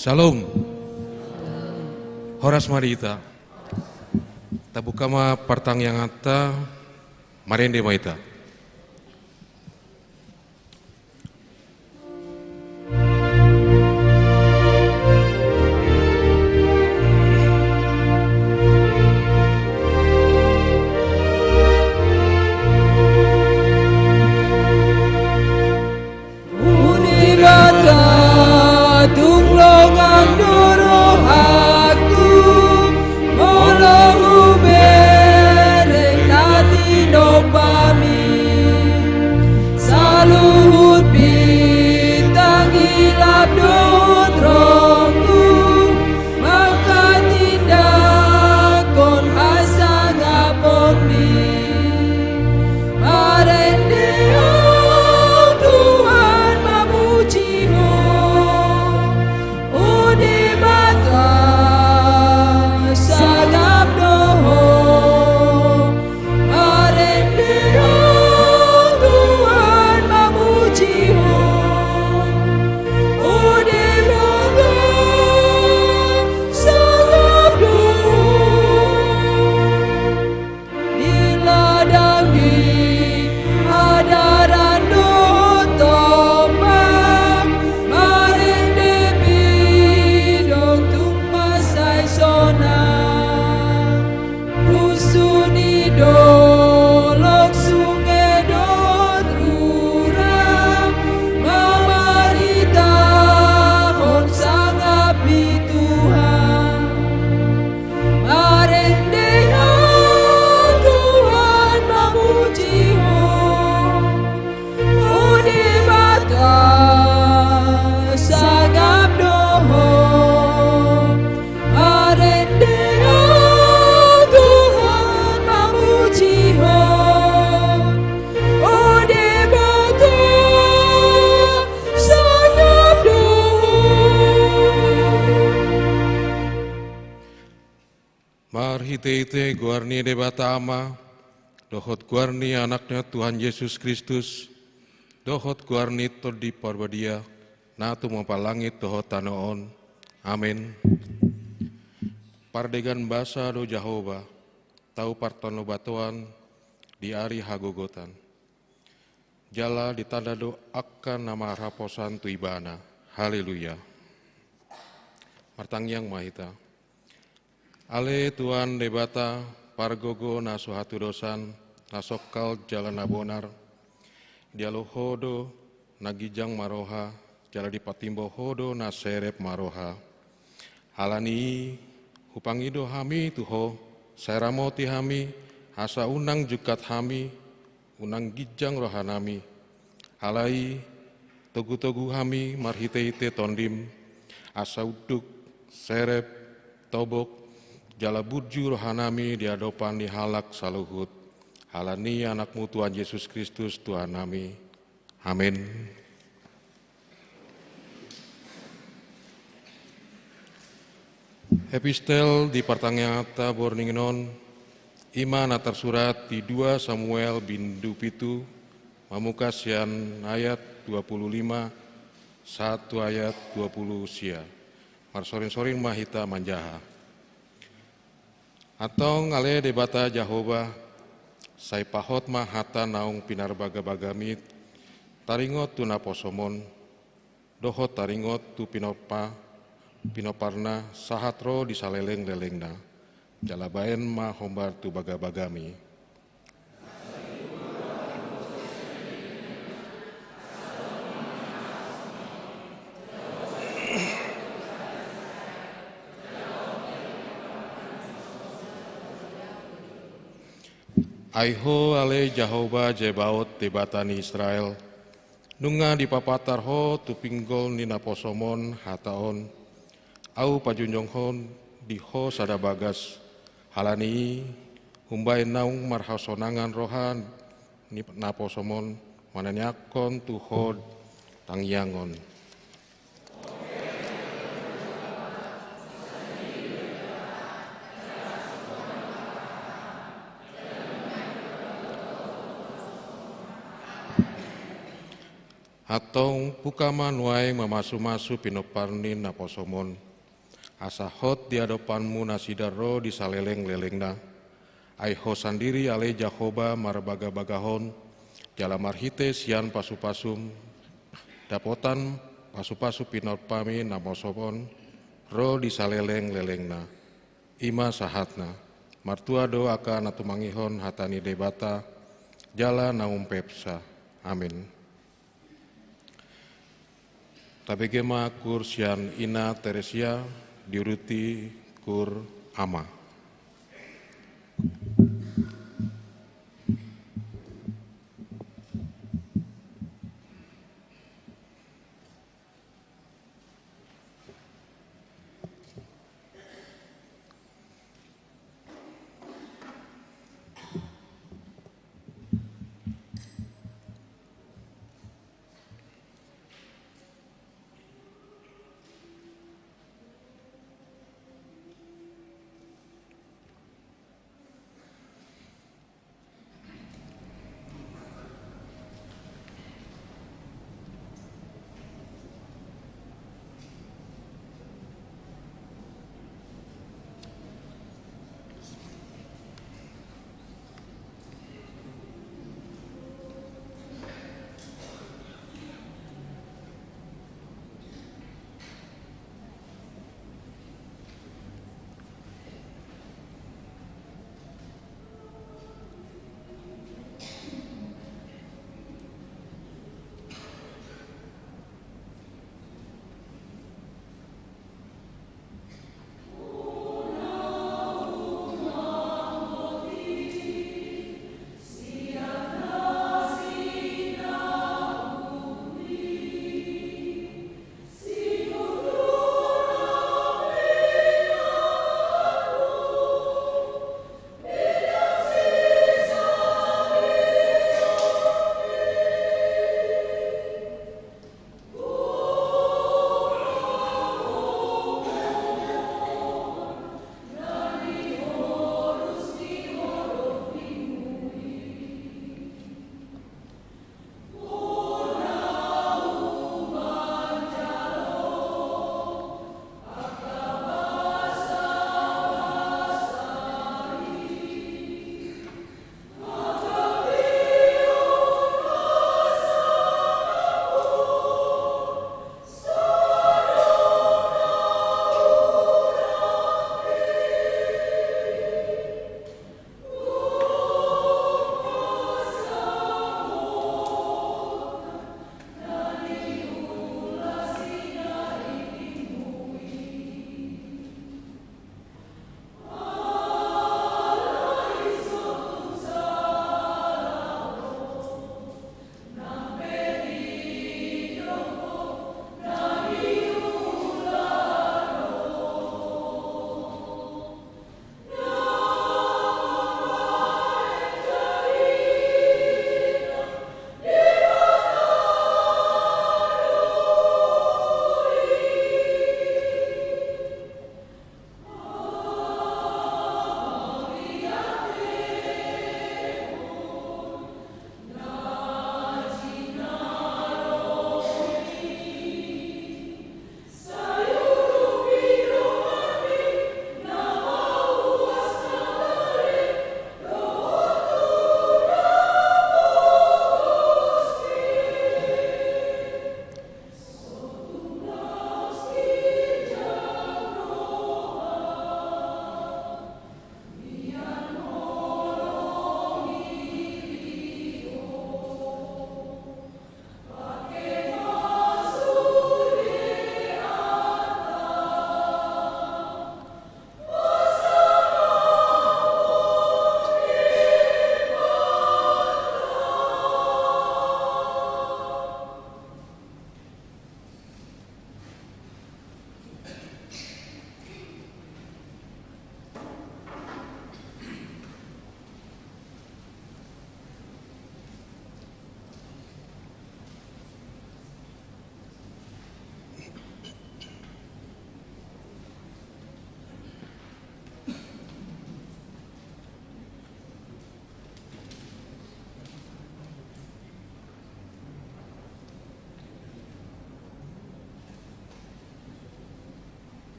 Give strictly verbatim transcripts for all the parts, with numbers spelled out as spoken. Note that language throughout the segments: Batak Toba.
Shalom. Horas ma di hita. Tabuka ma partangianganta, marende ma hita. O Debata, tung longang do rohangku, molo hubereng na tinompami. Saluhut bintang hilap dohot rongku, manghatindanghon hasangaponmi. Marende Ho Tuhan, mamuji Ho, O Debata, sangap do Ho. Marende Ho Tuhan, mamuji Ho, O Debata, sangap do Ho. Di ladang, di adaran dohot ombak, marende pidong tung mansai sonang. Punsu ni dolok, sunge dohot rura, mamaritahon sangap ni Tuhan. Marende Ho Tuhan, mamuji Ho, O Debata, sangap do Ho. Marende Ho Tuhan, mamuji Ho, O Debata, sangap do Ho. Marhitehite goar ni Debata Ama, dohot goar ni Anakna Tuhan Jesus Kristus, dohot goar ni Tondi Parbadia, na tumompa langit dohot tano on. Amen. Pardegan basa do Jahowa, tau partanobatoan di ari hagogotan. Jala ditanda do angka na marhaposan tu Ibana. Haleluya. Martangiang ma hita. Ale Tuhan Debata, pargogo na so hatudosan, na songkal jala na bonar, dialo Ho do na ginjang marroha, jala dipatimbo Ho do na serep marroha. Ala ni i, hupangido hami tu Ho, sai ramoti hami, asa unang jungkat hami, unang ginjang rohanami. Alai, togutogu hami marhitehite Tondim, asa unduk, serep, tobok, jala burju rohanami di adopan ni halak saluhut. Ala ni Anakmu Tuhan Jesus Kristus, Tuhannami. Amen. Epistel di partangianganta borngin on, i ma na tarsurat di dua Samuel bindu pitu, mamungka sian ayat dua puluh lima sahat tu ayat dua puluh sia. Marsorinsorin ma hita manjaha. Antong ale Debata Jahowa, sai pahot ma hata naung pinarbagabagami taringot tu naposom on, dohot taringot tu pinompa, pinomparna sahat ro di salelenglelengna, jala baen ma hombar tu bagabagami. Ai Ho ale Jahowa Zebaot, Debata ni Israel, nunga dipapatar Ho tu pinggol ni naposom on hata on, Ahu pajongjongkon di Ho sada bagas. Ala ni i, umbahen naung marhasonangan roha ni naposom on, manangiangkon tu Ho tangiang on. Hat Antong buka ma nuaeng mamasumasu pinomparmi naposom on, asa hot di adopanmu nasida ro di salelenglelengna. Ai Ho sandiri ale Jahowa marbagabagahon, jala marhite sian pasupasum dapotan pasupasu pinomparmi naposom on ro di salelenglelengna. I ma sahatna. Martua do angka na tumangihon hata ni Debata jala na umpepsa. Amin. Tabege ma kur sian Ina Teresia diuduti kur ama.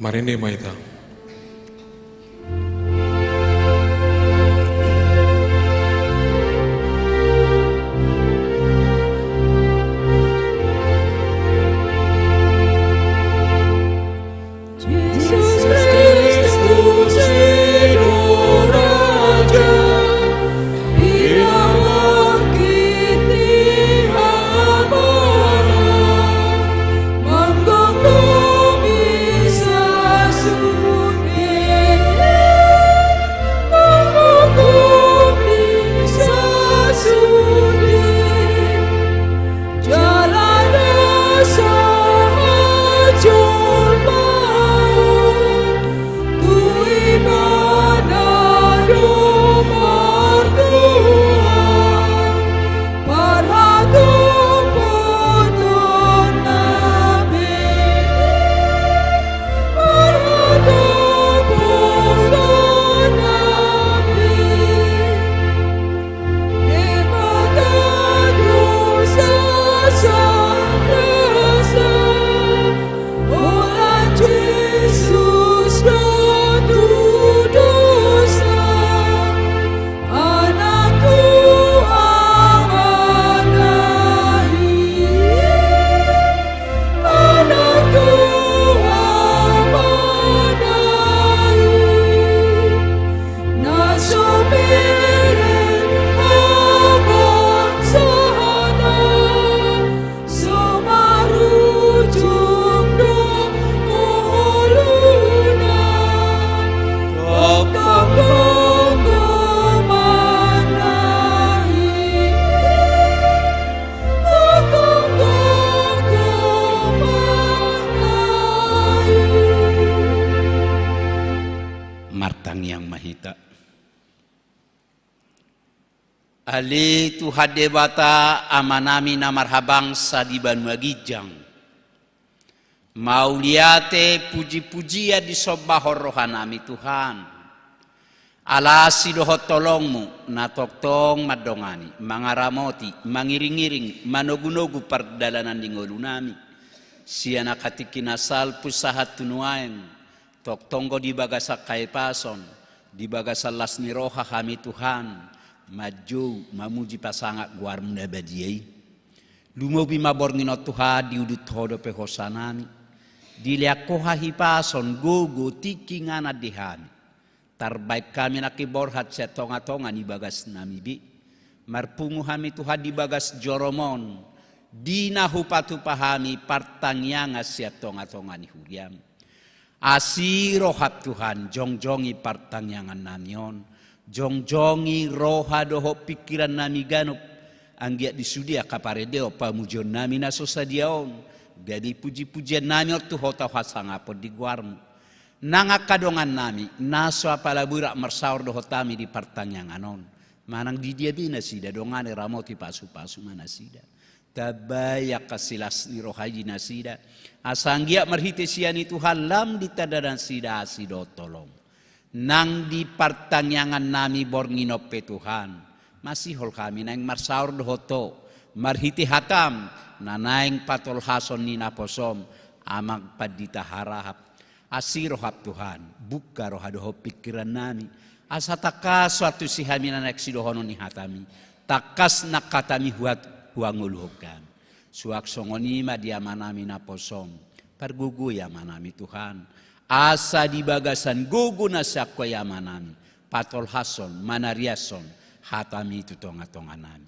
Marende ma hita. Martangiang ma hita. Ale Tuhan Debata, Amanami na marhabangsa di banua ginjang, mauliate puji-pujian disombahon rohanami Tuhan. Ala asi dohot holongmu na tongtong mandongani, mangaramoti, mangiring-iring, manogu-nogu pardalanan ni ngolunami. Sian angka tingki na salpu sahat tu nuaeng, tongtong do di bagasan hahipason, di bagasan las ni roha hami Tuhan, manjou, mamuji, pasangap goarmu na badia i. Lumobi ma borngin on Tuhan, diudut Ho dope hosanami. Dilehon Ho hahipason, gogo, tingki, inganan di hami. Tarbaen hami nangkin borhat sian tonga-tonga ni bagasnami be. Marpungu hami Tuhan di bagas jorom on, di na hupatupa hami partangiangan sian tonga-tonga ni huriam. Asi roham Tuhan, jongjongi partangiangannami on, jongjongi roha dohot pingkirannami ganup, anggiat di sude angka parendeon pamujionnami na so sadia on, gabe puji-pujiannami on tu Ho tau hasangapon di goarmu. Nang angka dongannami na so apala borat marsaor dohot hami di partangiangan on, manang di dia be nasida, dongani, ramoti, pasu-pasu ma nasida. Tambai angka silas ni roha i di nasida, asa anggiat marhite sian i Tuhan lam ditanda nasida asi dohot holong. Nang di partangiangannami borngin on pe Tuhan, masihol hami naeng marsaor dohot Ho, marhite hatam na naeng patolhason ni naposom, Amang Pandita Harahap. Asi roham Tuhan, bungka roha dohot pingkirannami, asa tangkas so antusi hami na naeng sidohonon ni hatami, tangkas nang hatami huhat-, huhangoluhon hami. Suang songon i ma di Amanami naposom, pargogoi Amanami Tuhan, asa di bagasan gogo na sian Ho i Amanami, patolhashon, manariashon hatami tu tonga-tonganami.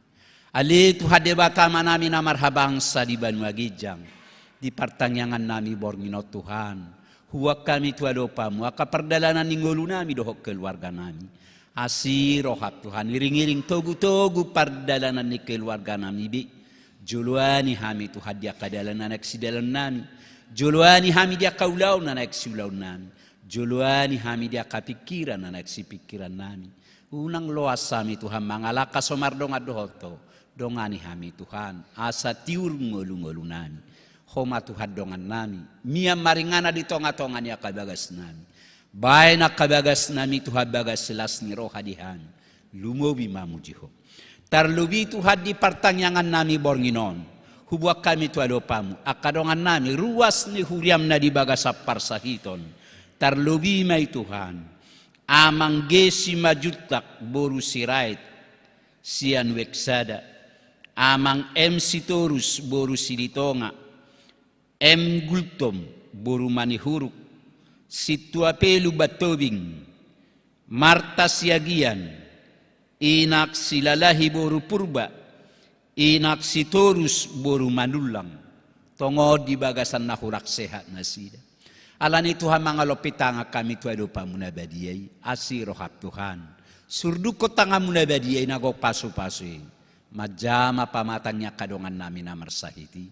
Ale Tuhan Debata Amanami na marhabangsa di banua ginjang, di partangiangannami borngin on Tuhan, huboan hami tu adopanmu angka pardalanan ni ngolunami dohot keluarganami. Asi roham Tuhan, iring-iring togu-togu pardalanan ni keluarganami be. Joloani hami Tuhan di angka dalan na naeng sidalannami. Joloani hami di angka ulaon na naeng siulaonnami. Joloani hami di angka pingkiran na naeng sipingkirannami. Unang loas hami Tuhan mangalangka so mardongan dohot Ho. Dongani hami Tuhan, asa tiur ngolu-ngolunami. Ho ma Tuhan dongannami, mian maringanan di tonga-tonga ni angka bagasnami. Baen angka bagasnami Tuhan bagas las ni roha di hami. Lumobi mamuji Ho. Tarlobi Tuhan di partangiangannami borngin on, Huboan hami tu adopanmu angka dongannami, ruas ni huriam na di bagasan parsahiton. Tarlobi ma i Tuhan, Amang Gesi Majuntak boru Sirait sian Weksada, Amang M Sitorus boru Silitonga, M Gultom boru Manihuruk, Sintua Pelu Batobing, Marta Siagian, Inak Silalahi boru Purba, Inak Sitorus boru Manullang, tongon di bagasan na hurang sehat nasida. Alani Tuhan, mangalompi tangan hami tu adopanmu na badia i, asi roham Tuhan. Surdukkon tanganmu na badia i na gok pasupasu i manjama pamatang ni angka dongannami na marsahit i.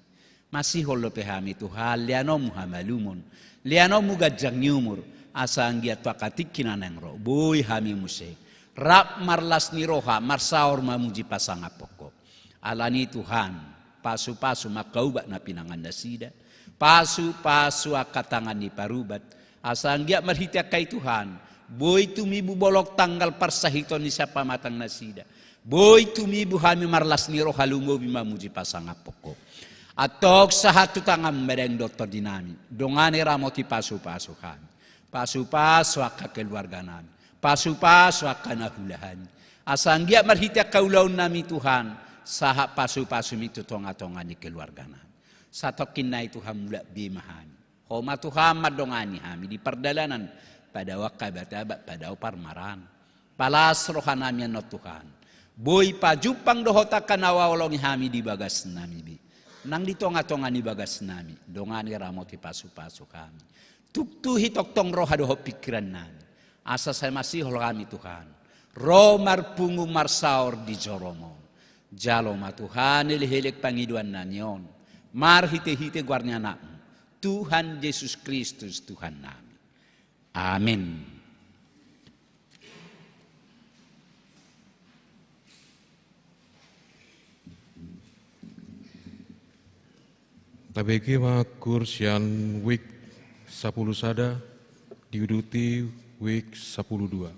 Masihol dope hami Tuhan, leanonmu hamalumon, leanonmu ganjang ni umur, asa anggiat tu angka tingki na naeng ro boi hami muse rap marlas ni roha marsaor mamuji pasangaphon Ho. Alani Tuhan, pasupasu ma angka ubat na pinangan nasida, pasupasu angka tangan ni parubat, asa anggiat marhite angka i Tuhan, boi tumibu bolon tanggal parsahiton i sian pamatang nasida, boi tumibu hami marlas ni roha lumobi mamuji pasangaphon Ho. Antong sahat tu tanganmu ma dang do tondinami, dongani ramoti pasupasu hami, pasupasu angka keluarganami, pasupasu angka na huula hami, asa anggiat marhite angka ulaonnami Tuhan, sahat pasupasumi tu tongatonga ni keluarganami. Satongkin nai Tuhan, mulak be ma hami. Ho ma Tuhan mandongani hami di pardalanan, padao angka abatabak, padao parmaraan. Palas rohanami annon Tuhan, boi pajumpang dohot angka na huhaholongi hami di bagasnami be, nang di tongatonga ni bagasnami, dongani ramoti pasupasu hami. Tuktuhi tongtong roha dohot pingkirannami, asa sai masihol hami Tuhan ro marpungu marsaor di joroMon. Jalo ma Tuhan elekelek pangidoannami on, marhitehite goar ni AnakMu, Tuhan Jesus Kristus Tuhannami. Amin. Tabege ma kurs sian wijk sapuluh sada, diuduti wijk sapuluh dua.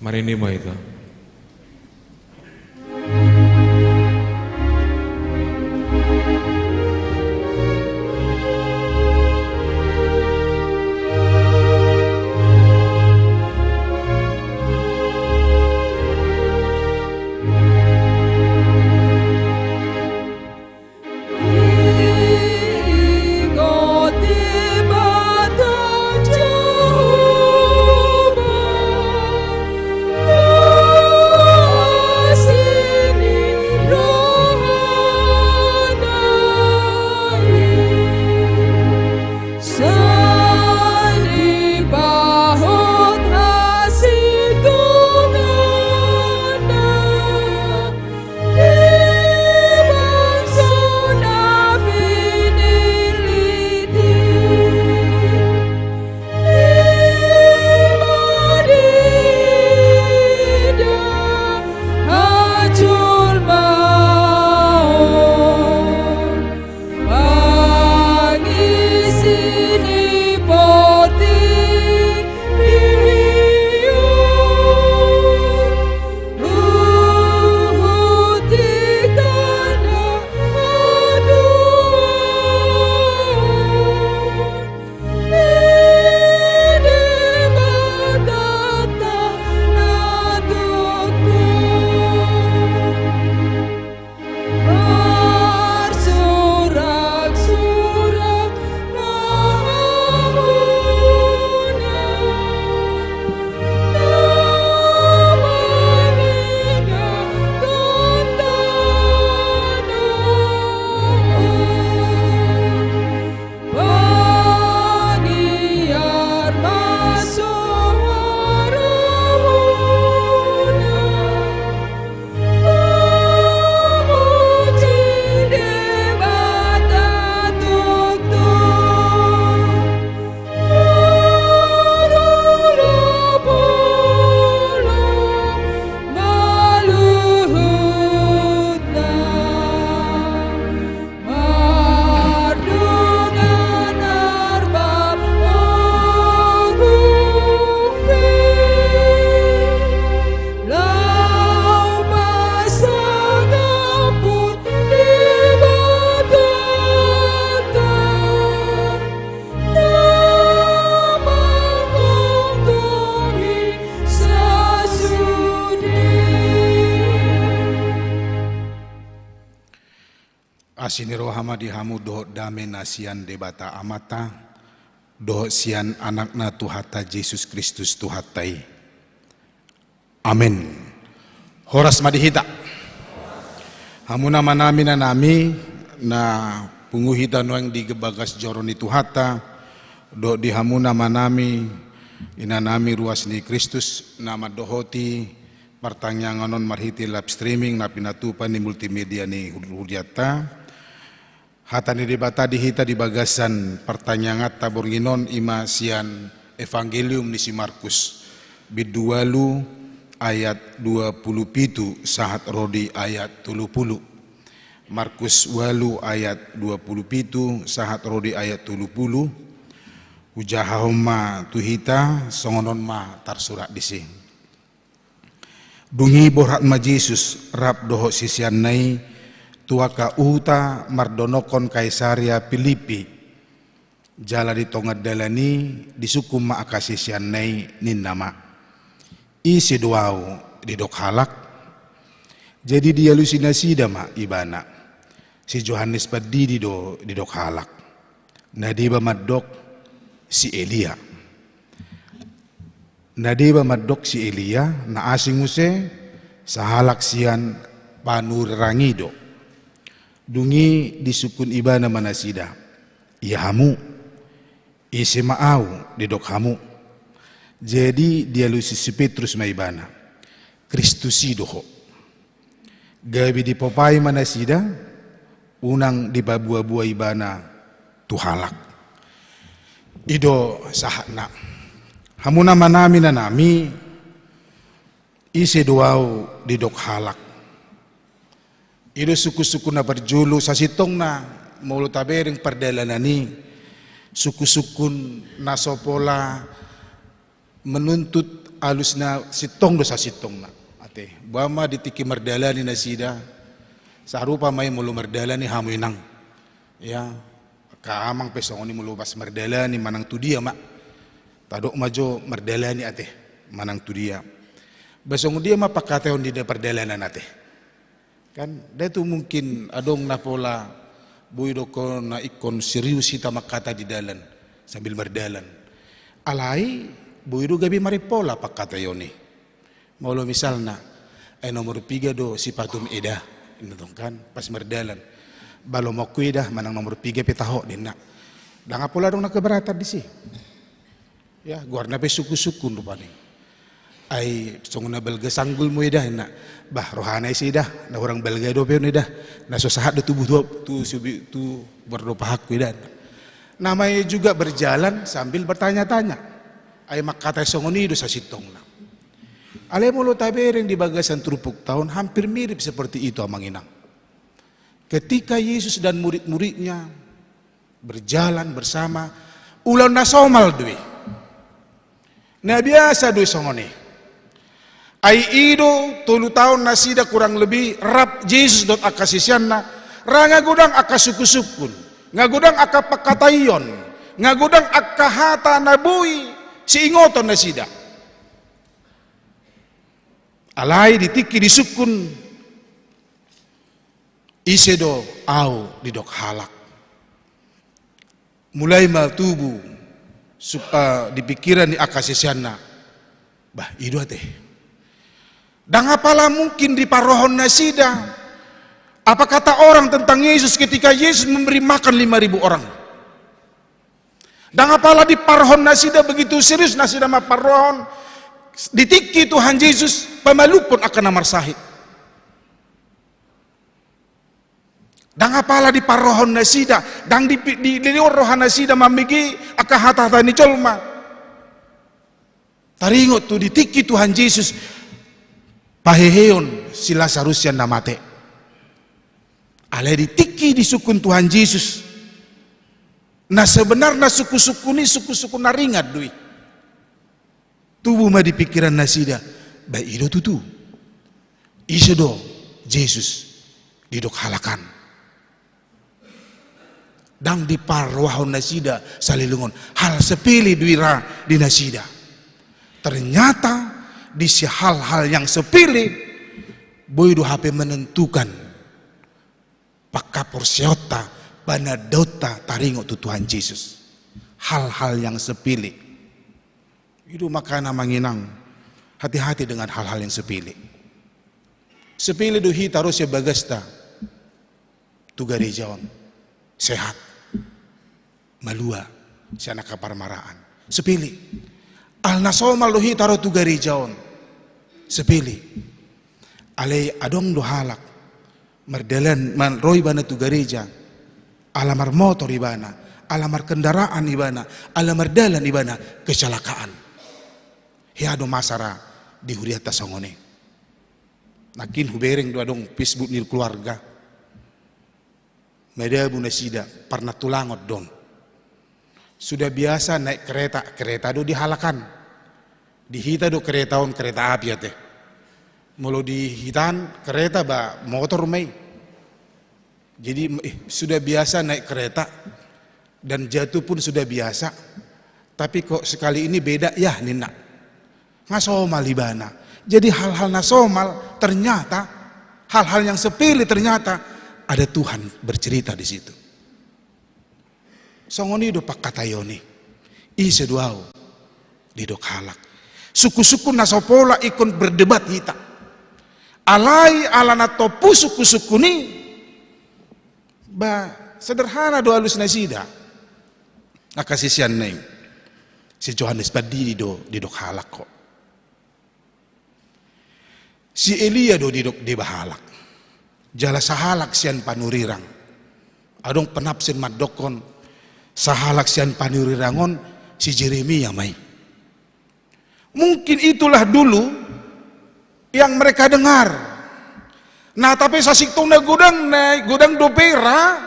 Marende ma hita. Asi ni roha ma di hamu dohot dame na sian Debata Amanta, dohot sian Anakna Tuhanta Jesus Kristus Tuhanta i. Amen. Horas ma di hita. Hamu na amanami, inanami, na pungu hita nuaeng di bagas joro ni Tuhanta, dohot di hamu na amanami, inanami ruas ni Kristus, na mandohoti partangiangan on marhite live streaming na pinatupa ni multimedia ni hur-, hurianta. Hata ni Debata di hita di bagasan partangianganta borngin on i ma sian Evangelium ni si Markus, bindu ualu ayat dua pulu pitu sahat ro di ayat tolu pulu. Markus ualu ayat dua pulu pitu sahat ro di ayat tolu pulu. Hujahahon ma tu hita, songon on ma tarsurat disi. Dung i borhat ma Jesus rap dohot siseanna i tu angka huta mardonokkon Kaisarea Pilippi. Jala di tonga dalan i disungkun ma angka siseanna i, ninna ma: Ise do ahu didok halak? Jadi dialusi nasida ma Ibana: Si Johannes Pandidi do didok halak. Na deba mandok: Si Elia. Na deba mandok: Si Elia, na asing muse, sahalak sian panurirang i do. Dung i disungkun Ibana ma nasida: Ia hamu? Ise ma ahu didok hamu? Jadi dialusi si Petrus ma Ibana: Kristus i do ho. Gabe dipopai ma nasida, unang dipabuabua Ibana tu halak. I do sahatna. Hamu na amanami, inanami, ise do ahu didok halak? I do sungkunsungkun na parjolo, sasintongna molo tabereng pardalanan i, sungkunsungkun na so pola menuntut Alusna sintong do sasintongna. Ate, boha ma di tingki mardalani nasida, sarupa ma i molo mardalani hamu inang. Ya, angka amang pe songon i molo pas mardalani manang tu dia ma. Tadok ma jo mardalani ate, manang tu dia. Ba songon dia ma pangkataion di na pardalanan ate. Kan, nda tu mungkin adong na pola boi do ingkon na ingkon serius hita mangkatai di dalan sambil mardalan. Alai boi do gabe marimpola pangkataion i. Molo misalna, eh, nomor piga do sipatum eda, inna tong kan, pas mardalan. Ba lomoku eda, manang nomor piga pe taho, ninna. Ndang pola adong na keberatan disi. Ya, goarna pe sungkun-sungkun rupani. Ai songon na balga sanggulmu eda, ninna. Bah, rohana ise eda, na hurang balga dope on eda. Na so sahat do tubu tu, tu, subi-, tu bordopahanku eda, ninna. Namanya juga berjalan sambil bertanya-tanya. Ai mangkatai songon i do sasintongna. Alai molo tabereng di bagasan turpukta on hampir mirip seperti itu amang inang. Ketika Yesus dan murid-muridnya berjalan bersama, ulaon na somal do i. Na biasa do i songon i. Ai i do tolu taon nasida kurang lebih rap Jesus dohot angka siseanna, ra nga godang angka sungkun-sungkun, nga godang angka pangkataion, nga godang angka hata na boi siingoton nasida. Alai di tingki disungkun, ise do ahu didok halak. Mulai ma tubu sup-, eh, di pikiran ni angka siseanna, bah, i do ate. Ndang apala mungkin diparrohahon nasida apa kata orang tentang Yesus ketika Yesus memberi makan lima ribu orang. Ndang apala diparrohahon nasida begitu serius nasida mamparrohahon di tingki Tuhan Jesus pamalumhon angka na marsahit. Ndang apala diparrohahon nasida, ndang di, di, di roha nasida mambege angka hata-hata ni jolma. Taringot tu di tingki Tuhan Jesus paheheon si Lasarus sian na mate. Alai di tingki disungkun Tuhan Jesus, na sebenarna sungkun-sungkun i sungkun-sungkun na ringan do i. Tubu ma di pikiran nasida, ba i do tutu. Ise do Jesus didok halak an. Ndang diparrohahon nasida saleleng on. Hal sepele do i ra di nasida. Ternyata di si hal-hal yang sepele boi do hape menentukan pangkaporseaonta, panandaonta taringot tu Tuhan Jesus. Hal-hal yang sepele. I do makana amang inang, hati-hati dengan hal-hal yang sepele. Sepele do hita ro sian bagasta tu gareja on, sehat, malua sian angka parmaraan. Sepele. Hal na somal do hita ro tu gareja on. Sepele. Alai adong do halak mardalan, man-, ro ibana tu gareja, ala marmotor ibana, ala markendaraan ibana, ala mardalan ibana, kecelakaan. Hea do masa ra di hurianta songon i. Nangkin hubereng do adong Facebook ni keluarga. Madabu nasida, parna tulangon do on. Sudah biasa naik kereta, kereta do di halak an. Di hita do kereta on kereta api ate. Molo di hita an kereta ba motor ma i. Jadi, eh, sudah biasa naik kereta dan jatuh pun sudah biasa. Tapi kok sekali ini beda ya, ninna. Nga somal ibana. Jadi hal-hal na somal ternyata, hal-hal yang sepele ternyata ada Tuhan bercerita di situ. Songon i do pangkataion i. Ise do ahu didok halak. Sungkun-sungkun na so pola ingkon berdebat hita. Alai ala na tompu sungkun-sungkun i, ba sederhana do alus nasida. Angka siseanna i, si Johannes Pandidi do didok halak ho. Si Elia do didok deba halak. Jala sahalak sian panurirang. Adong penafsir mandokkon sahalak sian panurirang on si Jeremia ma i. Mungkin itulah dulu yang mereka dengar. Nah, tapi sasintongna godang na, godang dope ra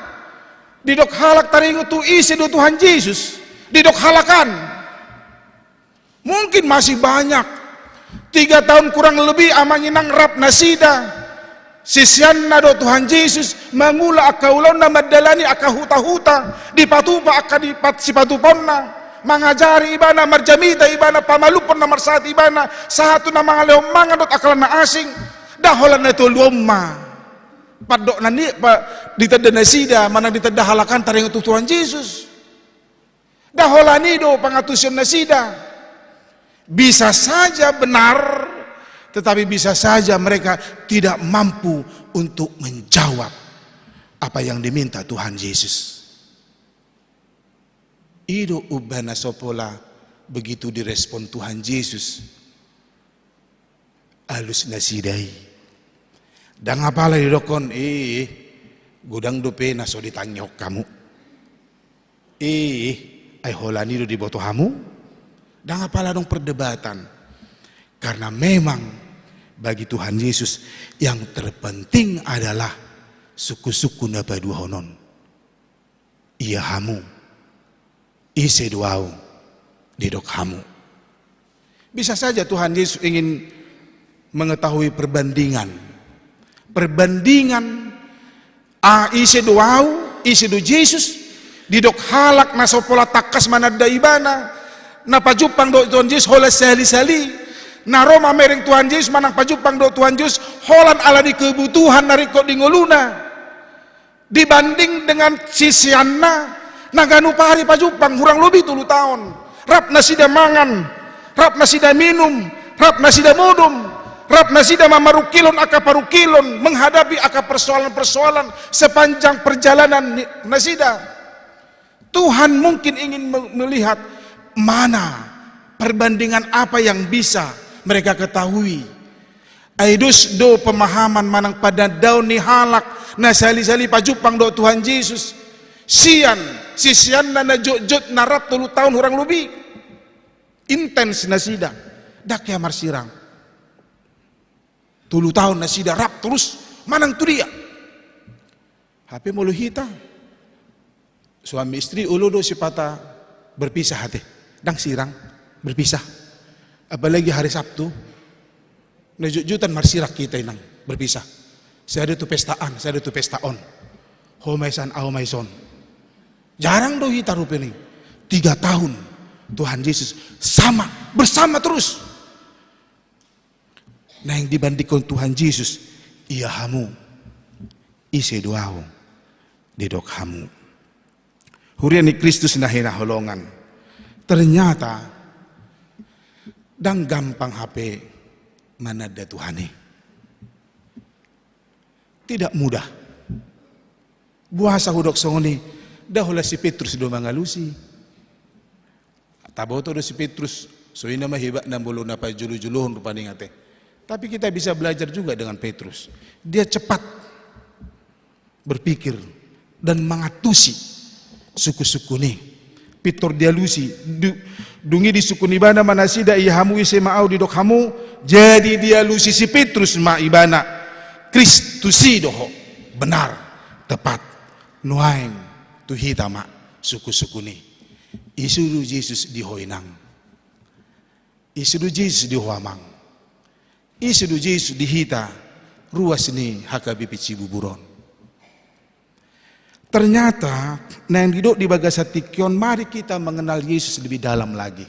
didok halak taringot tu ise do Tuhan Jesus. Didok halak an. Mungkin masih banyak Tiga taon kurang lebih amang inang rap nasida, sisianna dohot Tuhan Jesus, mangula angka ulaonna, mandalani angka huta-huta, dipatupa angka dipat-, sipatupaonna, mangajari ibana, marjamita ibana, pamalumhon na marsahat ibana, sahat tu na mangalehon mangan dohot angka na asing. Ndang holan na tolu on ma pandok na ni, pa, ditanda nasida manang ditanda halak an taringot tu Tuhan Jesus. Ndang holan i do pangantusion nasida. Bisa saja benar, tetapi bisa saja mereka tidak mampu untuk menjawab apa yang diminta Tuhan Yesus. I do umbahen na so pola begitu direspon Tuhan Yesus. Alus nasida i. Ndang apala didokkon, "Ih, godang dope na so ditangihon hamu. Ih, ai holan i do diboto hamu?" Ndang apala adong perdebatan. Karena memang bagi Tuhan Yesus yang terpenting adalah sungkun-sungkun na paduahon on. Ia hamu, ise do ahu didok hamu. Bisa saja Tuhan Yesus ingin mengetahui perbandingan. Perbandingan, a, ise do ahu, ise do Jesus, didok halak na so pola tangkas mananda ibana, na pajumpang dohot Tuhan Jesus holan sahali-sahali, na ro mamereng Tuhan Jesus manang pajumpang dohot Tuhan Jesus holan ala ni kebutuhan na ringkot di ngoluna. Dibanding dengan sisianna na ganup ari pajumpang, hurang lobi tolu taon. Rap nasida mangan, rap nasida minum, rap nasida modom, rap nasida mamarungkilhon angka parungkilon, menghadapi angka persoalan-persoalan sepanjang perjalanan ni-, nasida. Tuhan mungkin ingin me-, melihat mana perbandingan apa yang bisa mereka ketahui. Ai dos do pemahaman manang panandaon ni halak na sahali-sahali pajumpang dohot Tuhan Jesus. Sian, sisianna na jotjot na rap tolu taon hurang lobi. Intens nasida. Ndang hea marsirang. Tolu taon nasida rap torus manang tu dia. Hape molo hita, suami istri, olo do sipata berpisah ate. Ndang sirang, berpisah. Apalagi hari Sabtu. Na jotjotan marsirang hita inang, berpisah. Sada tu pesta an, sada tu pesta on. Ho ma i san, ahu ma i son. Jarang do hita rupani. Tiga tahun Tuhan Yesus sama, bersama terus. Naeng dibandingkon Tuhan Jesus, ia hamu, ise do ahu didok hamu. Huria ni Kristus na hinaholongan. Ternyata ndang gampang hape mananda Tuhan i. Tidak mudah. Boasa hudok songon i? Ndang holan si Petrus do mangalusi. Taboto do si Petrus, so i nama hebatna molo na pajolo-jolohon rupani ate. Tapi kita bisa belajar juga dengan Petrus. Dia cepat berpikir dan mangantusi sungkun-sungkun i. Pintor dialusi, du-, dung i disungkun ibana ma nasida, ia hamu, ise ma ahu didok hamu. Jadi dialusi si Petrus ma ibana, Kristus i do ho, benar, tepat. Nuaeng tu hita ma sungkun-sungkun i. Ise do Jesus di ho inang? Ise do Jesus di ho amang? Ise do Jesus di hita ruas ni H K B P Cibubur on? Ternyata naeng didok di bagasan tingki on, mari kita mengenal Yesus lebih dalam lagi.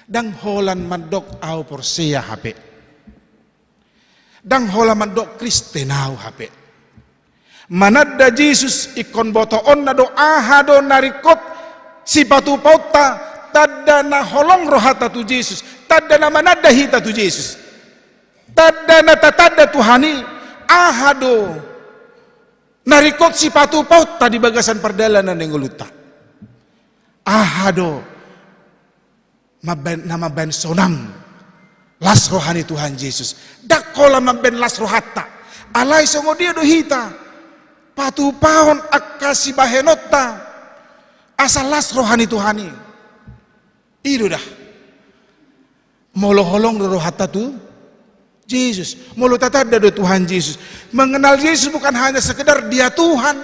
Ndang holan mandok ahu porsea hape. Ndang holan mandok Kristen ahu hape. Mananda Jesus ingkon botoonna do aha do na ringkot sipatupaonta, tanda na holong rohanta tu Jesus, tanda na mananda hita tu Jesus. Tanda na tatanda Tuhan i, aha do na ringkot sipatupaonta di bagasan pardalanan ni ngolunta. Aha do mambaen, na mambaen sonang, las roha ni Tuhan Jesus. Ndang holan mambaen las rohanta. Alai songon dia do hita patupahon angka sibahenonta asa las roha ni Tuhan i. I do da. Molo holong do rohanta tu Jesus, molo tatanda do Tuhan Jesus. Mengenal Yesus bukan hanya sekedar Dia Tuhan,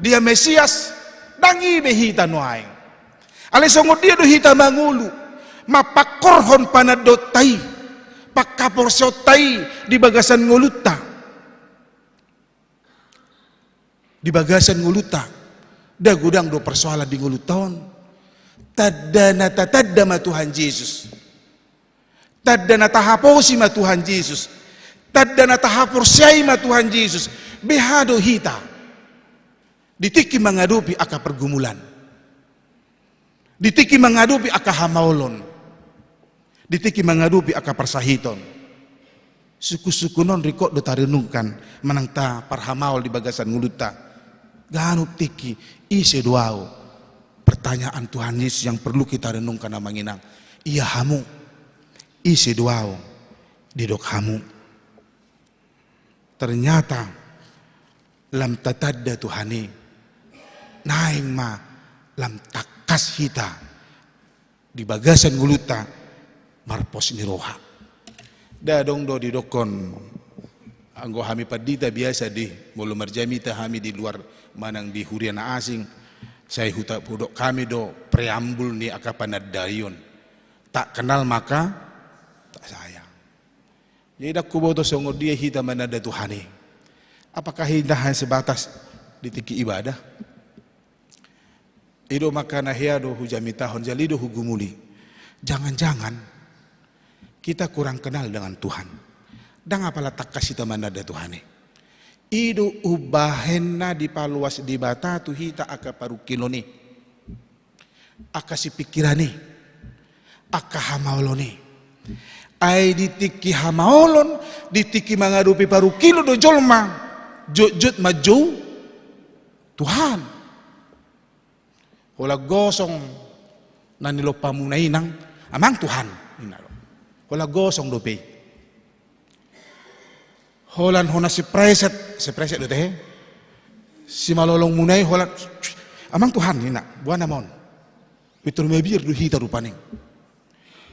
Dia Mesias, ndang i be hita nuaeng. Alai songon dia do hita mangolu, mampangkorhon panandaonta i, panghaporseaonta i di bagasan ngolunta. Di bagasan ngolunta, nda godang do persoalan di ngolunta on. Tanda na tatanda ma Tuhan Jesus. Tanda na tahaposi ma Tuhan Jesus. Tanda na tahaporseai ma Tuhan Jesus. Beha do hita di tingki mangadopi angka pergumulan, di tingki mangadopi angka hamaolon, di tingki mangadopi angka parsahiton. Sungkun-sungkun on ringkot do tarenungkan manang taparhamaol di bagasan ngolunta. Ganup tingki, ise do ahu? Pertanyaan Tuhan Yesus yang perlu kita renungkan, amang inang. Ia hamu, ise do ahu didok hamu? Ternyata lam tatanda Tuhan i, naeng ma lam tangkas hita di bagasan ngolunta marpos ni roha. Nda adong do didokkon, anggo hami pandita biasa di, molo marjamita hami di luar manang di huria na asing, sai huta-, hudok hami do preambul ni angka panandaion. Tak kenal maka tak sayang. Jadi ndang huboto songon dia hita mananda Tuhan i. Apakah hita hanya sebatas di tingki ibadah? I do makana hea do hujamitahon, jala i do hugumuli. Jangan-jangan kita kurang kenal dengan Tuhan. Ndang apala tangkas hita mananda Tuhan i. I do umbahen na dipaloas Debata tu hita angka parungkilon i, angka sipingkiran i, angka hamaolon i. Ai di tingki hamaolon, di tingki mangadopi parungkilon do jolma jotjot manjou Tuhan. Holan gosong na nilompamuna i, nang, amang Tuhan, ninna do. Holan gosong dope i. Holan hona sipreset, sipreset do tehe. Simalolongmuna i holan, amang Tuhan, ninna, boha nama on? Pintor mabiar do hita rupani.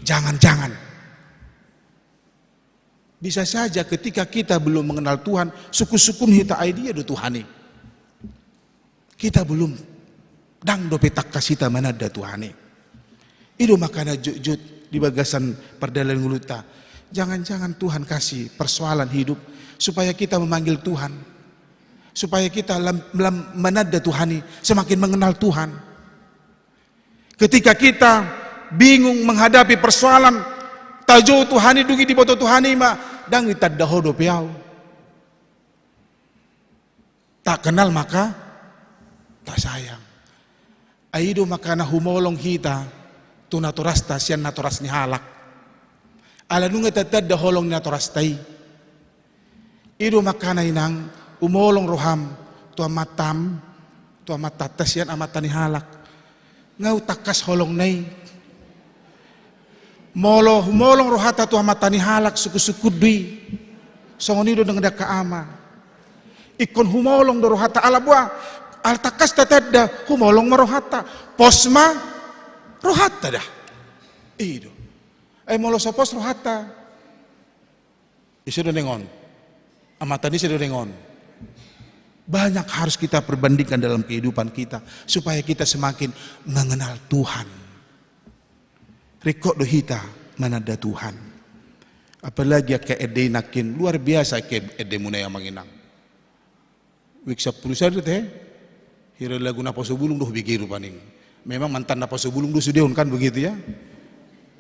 Jangan-jangan. Bisa saja ketika kita belum mengenal Tuhan, sungkun-sungkun hita, ai dia do Tuhan i. Kita belum, ndang dope tangkas hita mananda Tuhan i. I do makana jotjot di bagasan pardalanan ngolunta. Jangan-jangan Tuhan kasih persoalan hidup supaya kita memanggil Tuhan. Supaya kita lam, lam mananda Tuhan i, semakin mengenal Tuhan. Ketika kita bingung menghadapi persoalan, tajou Tuhan i, dung i diboto Tuhan i ma, ndang ditanda ho dope ahu. Tak kenal maka tak sayang. Ai i do makana humolong hita tu natorasta sian natoras ni halak. Ala nunga tatanda holong ni natorasta i. I do makana inang, humolong roham tu amantam, tu amantanta sian amanta ni halak. Nga tangkas holongna i. Molo humolong rohanta tu amanta ni halak, sungkun-sungkun do i. Songon i do denggan angka ama. Ingkon humolong do rohanta, ala boha, ala tangkas tatanda, humolong ma rohanta. Pos ma rohanta da. I do. Ai molo so pos rohanta, ise do naeng on? Amanta ni ise do naeng on? Banyak harus kita perbandingkan dalam kehidupan kita supaya kita semakin mengenal Tuhan. Ringkot do hita mananda Tuhan. Apalagi angka ende i nangkin, luar biasa angka endemuna i, amang inang. Wijk sampulu sada do tehe. Hira lagu Naposo Bulung do hubege rupani. Memang mantan Naposo Bulung do sude on, kan begitu ya.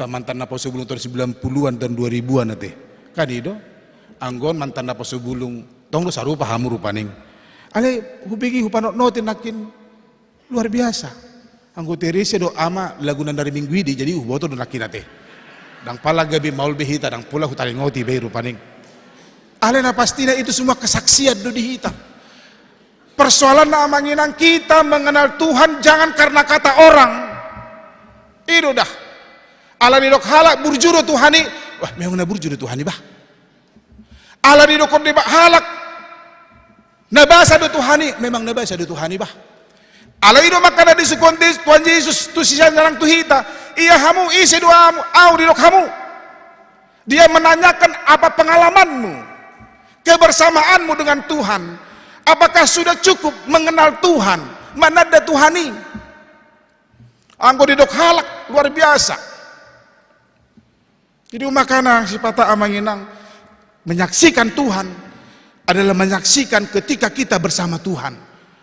Mantan Naposo Bulung tahun sembilan puluhan, tahun dua ribuan ate. Kan i do. Anggo on mantan Naposo Bulung, tong do sarupa hamu rupani. Alai hubege, hupanotnoti nangkin. Luar biasa. Anggo terese do ama lagu na nari minggu i di, jadi huboto do nangkin ate. Ndang pala gabe maol be hita, ndang pola hutaringoti be rupani. Alai na pastina itu semua kesaksian do di hita. Persoalanna, amang inang, kita mengenal Tuhan jangan karena kata orang. I do da. Ala didok halak burju do Tuhan i. Wah, memang na burju do Tuhan i bah. Ala didokkon deba halak, na basa do Tuhan i, memang na basa do Tuhan i bah. Alai i do makana disungkun Tuhan Jesus tu siseanna nang tu hita, ia hamu, ise do ahu, ahu didok hamu? Dia menanyakan apa pengalamanmu, kebersamaanmu dengan Tuhan. Apakah sudah cukup mengenal Tuhan, mananda Tuhan i? Anggo didok halak, luar biasa. Jadi makana sipata amang inang, menyaksikan Tuhan adalah menyaksikan ketika kita bersama Tuhan,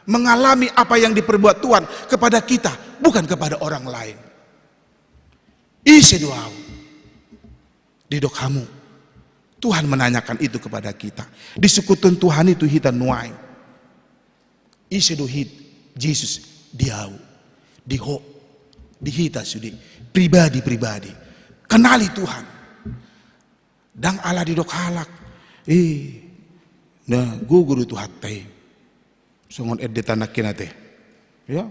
mengalami apa yang diperbuat Tuhan kepada kita, bukan kepada orang lain. Ise do ahu? Didok hamu. Tuhan menanyakan itu kepada kita. Disekuton Tuhan itu hita nuaeng. Ise do hita? Jesus di ahu, di ho, di hita sude, pribadi-pribadi. Kenali Tuhan. Ndang ala didok halak, eh, na gogo do Tuhanta i. Songon ende tanangkin ate. Ya.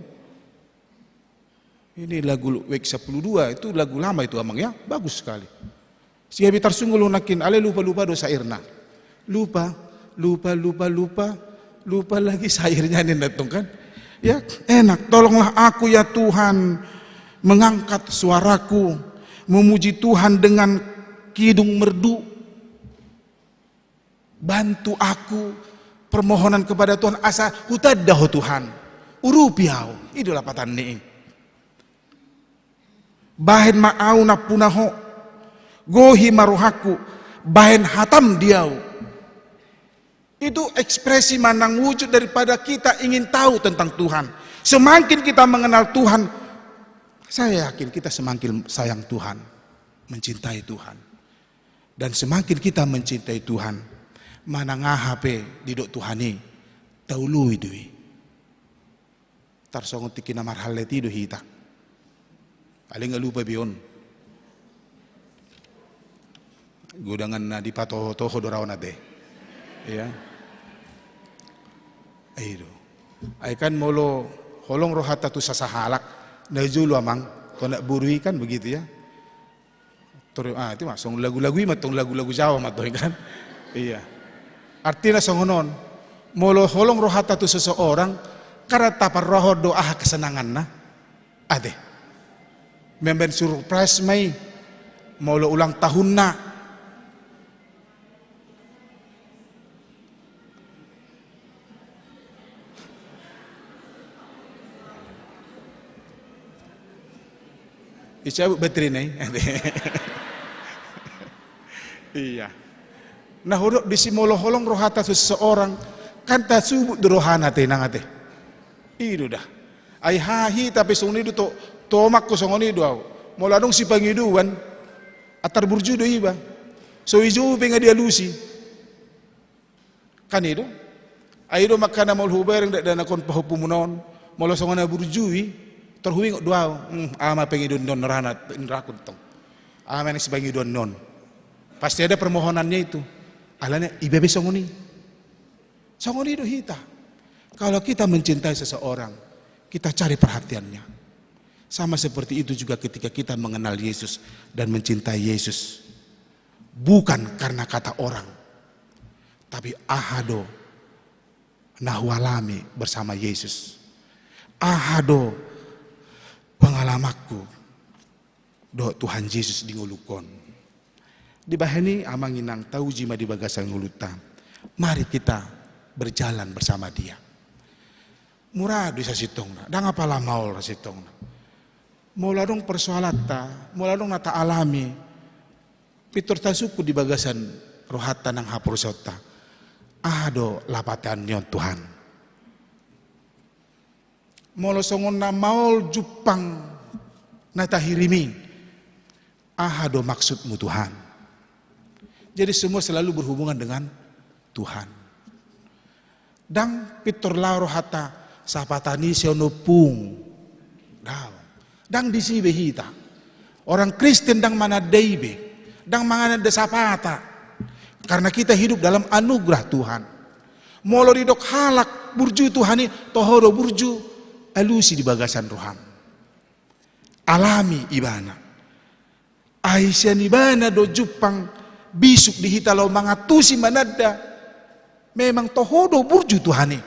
Ini lagu Wake sepuluh dua, itu lagu lama itu amang ya, bagus sekali. Sigabe tarsunggul nangkin, alai lupa-lupa do syairna. Lupa, lupa, lupa, lupa, lupa lagi syairnya ini datang kan. Ya, enak. Tolonglah aku ya Tuhan, mengangkat suaraku, memuji Tuhan dengan kidung merdu. Bantu aku, permohonan kepada Tuhan, asa hutanda ho Tuhan. Urupi ahu, i do lapatan ni i. Bahen ma ahu nampuna ho, gohi ma rohangku, bahen hatam di ahu. Itu ekspresi manang wujud daripada kita ingin tahu tentang Tuhan. Semakin kita mengenal Tuhan, saya yakin kita semakin sayang Tuhan, mencintai Tuhan. Dan semakin kita mencintai Tuhan, manang aha pe didok Tuhan i, taului do i. Tarsongon tingki na marhallet i do hita. Alai nga lupa be on. Godangan na dipatoho-toho do raon ate. Iya. Ai do. Ai kan molo holong rohanta tu sasahalak, na jolo amang, tu anak boru i kan begitu ya. Tor, ah, itu mah, songon lagu-lagu i mah, tong lagu-lagu Jawa mah tong kan. Iya. Artina songon on, molo holong rohanta tu seseorang, kada taparrohahon do aha kesenanganna. Ate. Memben surprise ma i, molo ulang tahunna. Dicabut baterina i. Iya. Na hudok disi molo holong rohanta tu seseorang, kan tasubut do rohana ate nang ate. I do da. Ai hahita pe songon i do to, tomakku songon i do ahu. Molo adong sipangidoan, antar burju do iba. So ijou pe nga dialusi. Kan i do. Ai do makana molo hubereng dakdanak on pahompumuna on, molo songon na burju i, tor huingot do ahu, hmm, aha ma pangidoanna on, rana inrakun tong. Aha ma na sipangidoanna on. Pasti ada permohonannya itu. Alana iba be songon i. Songon i do hita. Kalau kita mencintai seseorang, kita cari perhatiannya. Sama seperti itu juga ketika kita mengenal Yesus dan mencintai Yesus. Bukan karena kata orang, tapi aha do na hualami bersama Yesus. Aha do pengalamanku dohot Tuhan Jesus di ngolungkon. Dibahen i amang inang, tauji ma di bagasan ngolunta. Mari kita berjalan bersama Dia. Mura do i sasintongna, ndang apala maol sasintongna. Molo adong persoalanta, molo adong na taalami, pintor tasungkun di bagasan rohanta nang haporseaonta. Aha do lapatan ni on Tuhan? Molo songon na maol jumpang na tahirim i, aha do maksudmu Tuhan? Jadi semua selalu berhubungan dengan Tuhan. Ndang pintor laho rohanta sapatan i sian ompung. Ndang. Ndang disi be hita. Orang Kristen ndang mananda i be. Ndang mananda sapata. Karena kita hidup dalam anugerah Tuhan. Molo didok halak burju Tuhan i, toho do burju, alusi di bagasan roham. Alami ibana. Ai sian ibana do jumpang bisuk di hita laho mangantusi mananda. Memang toho do burju Tuhan i.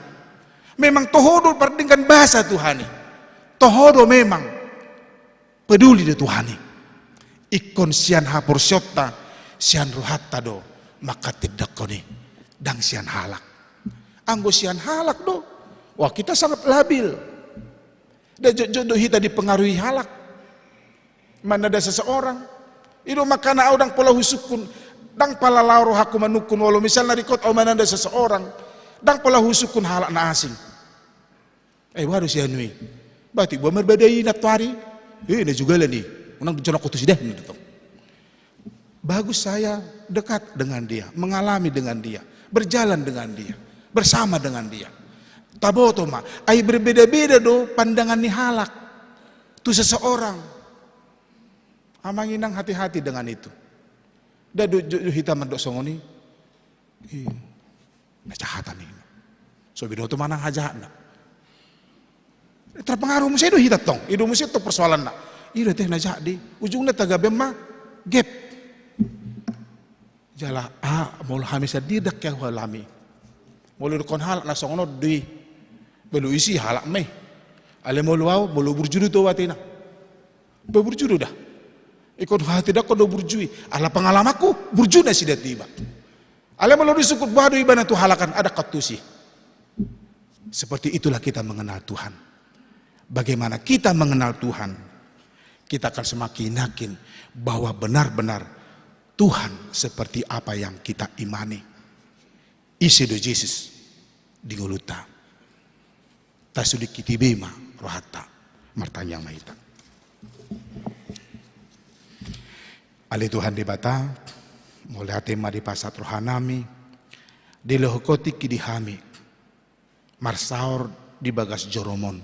Memang toho do pardenggan basa Tuhan i. Toho do memang peduli do Tuhan i. Ingkon sian haporseaonta, sian rohanta do manghatindanghon i. Ndang sian halak. Anggo sian halak do, wah, kita sangat labil. Nda jotjot do hita dipengaruhi halak. Mananda seseorang, I do makana au ndang pola husungkun, ndang pola lao rohangku manungkun, olo misalna ringkot au mananda seseorang, ndang pola husungkun halak na asing. Eh, boha do si anu i? Berarti boha marbadai na tuari? Eh, na jugalan i. Unang dijonok ho tusi dah, ninna tong. Bagus saya dekat dengan dia, mengalami dengan dia, berjalan dengan dia, bersama dengan dia. Taboto ma, ai berbeda-beda do pandangan ni halak tu seseorang. Amang inang, hati-hati dengan itu. Nda do, do, do hita mandok songon i. Ih, na jahatan i. So binoto manang hajahatna. Terpengaruh muse do hita tong. I do muse tong persoalanna. I do teh na jahat di. Ujungna tagabean ma gap. Jala, ah, molo hami sandiri ndang kehalami. Molo didokkon halak na songon on do i. Molo isi halak ma i. Alai molo au, molo burju do tu au ateina. Ba burju do da. Ingkon hatidakkon do burju i. Ala pengalamanku, burju nasida tu iba. Alai molo disungkun boha do iba na tu halak an, ndang hatusi. Seperti itulah kita mengenal Tuhan. Bagaimana kita mengenal Tuhan, kita akan semakin yakin bahwa benar-benar Tuhan seperti apa yang kita imani. Ise do Jesus di ngolunta? Tasungkun i be ma rohanta. Martangiang ma hita. Ale Tuhan Debata, mauliate ma dipasahat rohanami, dilehon Ho tingki di hami, marsaor di bagas joroMon,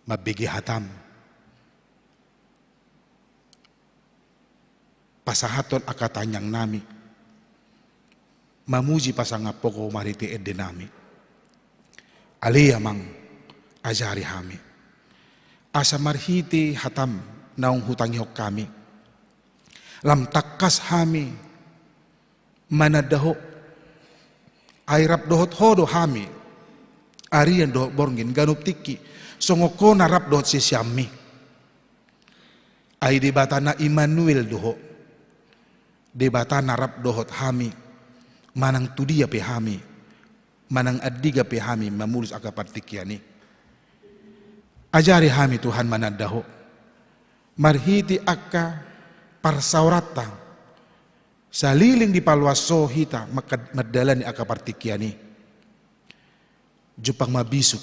mambege hataM, pasahathon angka tangiangnami, mamuji pasangaphon Ho marhite endenami. Ale Amang, ajari hami, asa marhite hataM naung hutangihon hami, lam tangkas hami mananda Ho. Ai rap dohot Ho do hami, arian dohot borngin, ganup tingki, songon Ho na rap dohot siseanMi. Ai Debata na Immanuel do Ho. Debata na rap dohot hami, manang tu dia pe hami, manang andigan pe hami mamolus angka partingkian i. Ajari hami Tuhan mananda Ho, marhite angka parsaoranta, saleleng dipaloas Ho hita mangka-, mandalani angka partingkian i. Jumpang ma bisuk,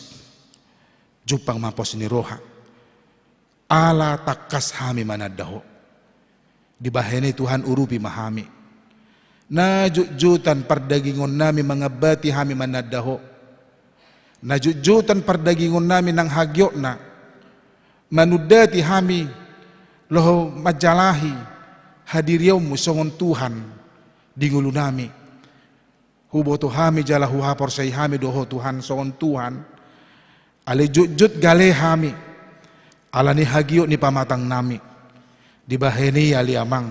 jumpang ma pos ni roha, ala tangkas hami mananda Ho. Dibahen i Tuhan, urupi ma hami. Na jotjotan pardagingonnami mangambati hami mananda Ho. Na jotjotan pardagingonnami nang hagiotna manundati hami laho manjalahi hadirionMu songon Tuhan di ngolunami. Huboto hami jala huhaporseai hami do Ho Tuhan songon Tuhan. Alai jotjot gale hami ala ni hagiot ni pamatangnami. Dibahen i ale Amang,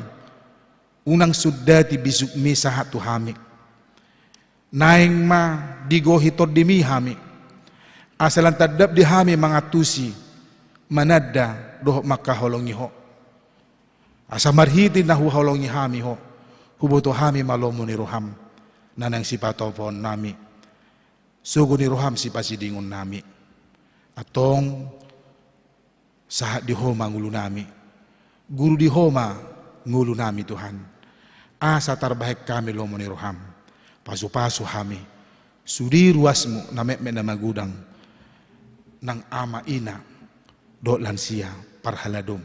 unang sundati bisukMi sahat tu hami. Naeng ma digohi TondiMi hami, asa lam tandap di hami mangantusi, mananda dohot mangkaholongi Ho. Asa marhite na huholongi hami Ho, huboto hami ma lomo ni rohaM na naeng sipatupaonnami, sogo ni rohaM sipasidingonnami. Antong sahat di Ho ma ngolunami, guru di Ho ma ngolunami Tuhan. Asa tarbahen hami lomo ni rohaM, pasupasu hami, sude ruasMu na metmet na magodang, nang ama ina dohot lansia parhaladoM.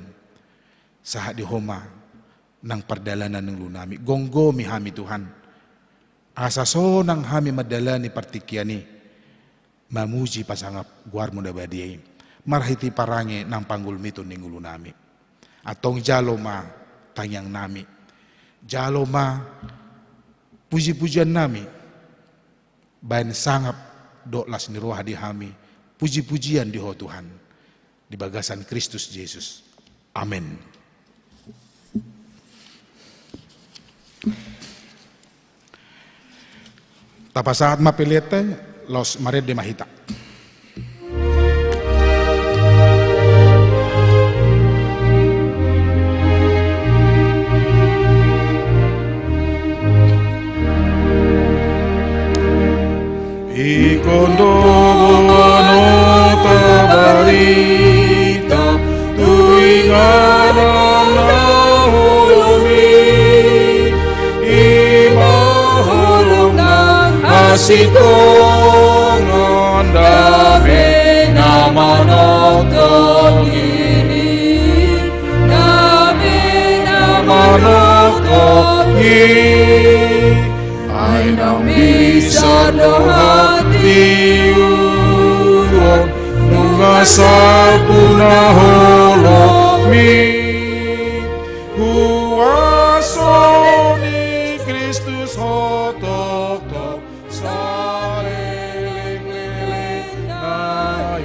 Sahat di Ho ma nang pardalanan ni ngolunami. Gomgomi hami Tuhan, asa sonang hami mandalani partingkian i, mamuji pasangap goarMu na badia i, marhite parange nang panggulmiton ni ngolunami. Antong jalo ma tangiangnami, jalo ma pujipujiannami, bahen sangap dohot las ni roha di hami, pujipujian di Ho Tuhan, di bagasan Kristus Jesus. Amen. Tapasahat ma peleanta, laos marende ma hita. Ingkon do boanonta barita tu inganan na Sitongon dame na manongtong i, dame na manongtong i. Ai naung bisar do hatiuron, nunga salpu na holom i. Huaso ni Kristus ho tongtong saleleng-lelengna i.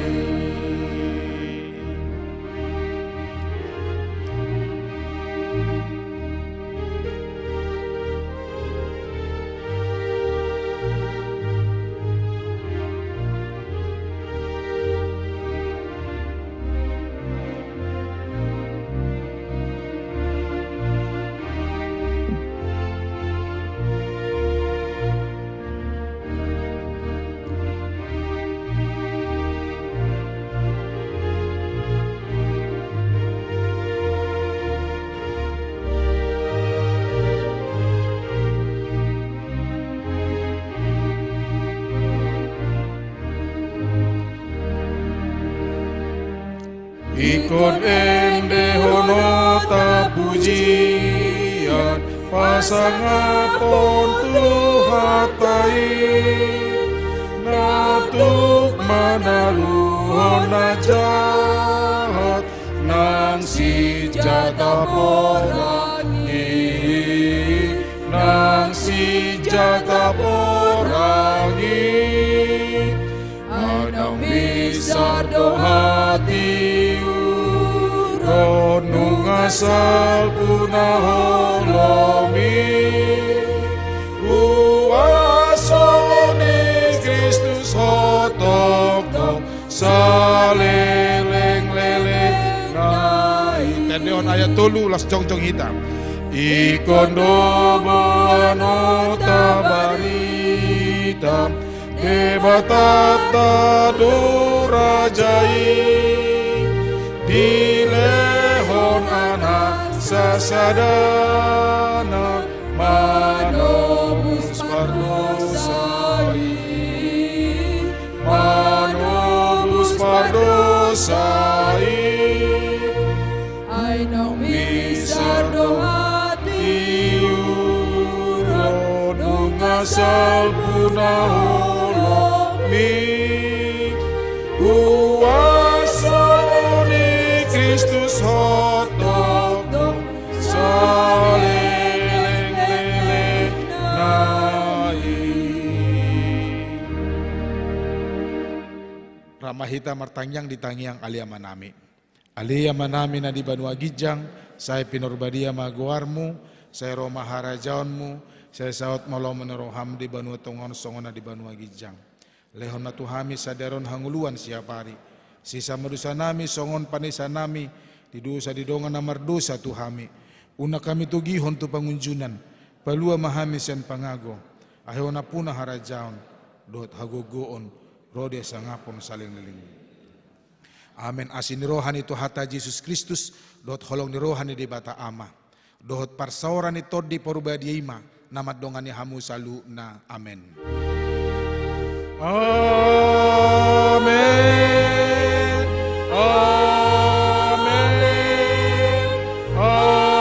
Ingkon endehononta pujian, pasangaphon Tuhanta i, na tuk manaluhon na jahat, nang sinjata porang i, nang sinjata porang i. Ai naung bisar do hatiuron, nunga salpu na holom i. Huaso ni Kristus ho tongtong saleleng-lelengna i. Tendehon ayat tolu, laos jongjong hita. Ingkon do boanonta barita, Debatanta do raja i, dilehon Anak sasadana manobus pardosa i, manobus pardosa i. Ai naung bisar do hatiuron, nunga salpu na holom i. Huaso ni Kristus ho tongtong saleleng-lelengna i. Rap ma hita martangiang di tangiang Ale Amanami. Ale Amanami na di banua ginjang, sai pinarbadia ma goarmu, sai ro ma harajaonmu, sai saut ma lomo ni roham di banua tonga on songon na di banua ginjang. Lehon ma tu hami sadari on hangoluan siapari. Sesa ma dosanami songon panesanami di dosa di dongan na mardosa tu hami. Unang hami togihon tu pangunjunan, palua ma hami sian pangago, ai Ho nampuna harajaon dohot hagogoon ro di hasangapon saleleng-lelengna. Amen. Asi ni roha ni Tuhanta Jesus Kristus, dohot holong ni roha ni Debata Ama, dohot parsaoran ni Tondi Parbadia i ma na mandongani hamu saluhutna. Amen. Amen. Amen. Amen.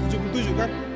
Tujuh puluh tujuh kan?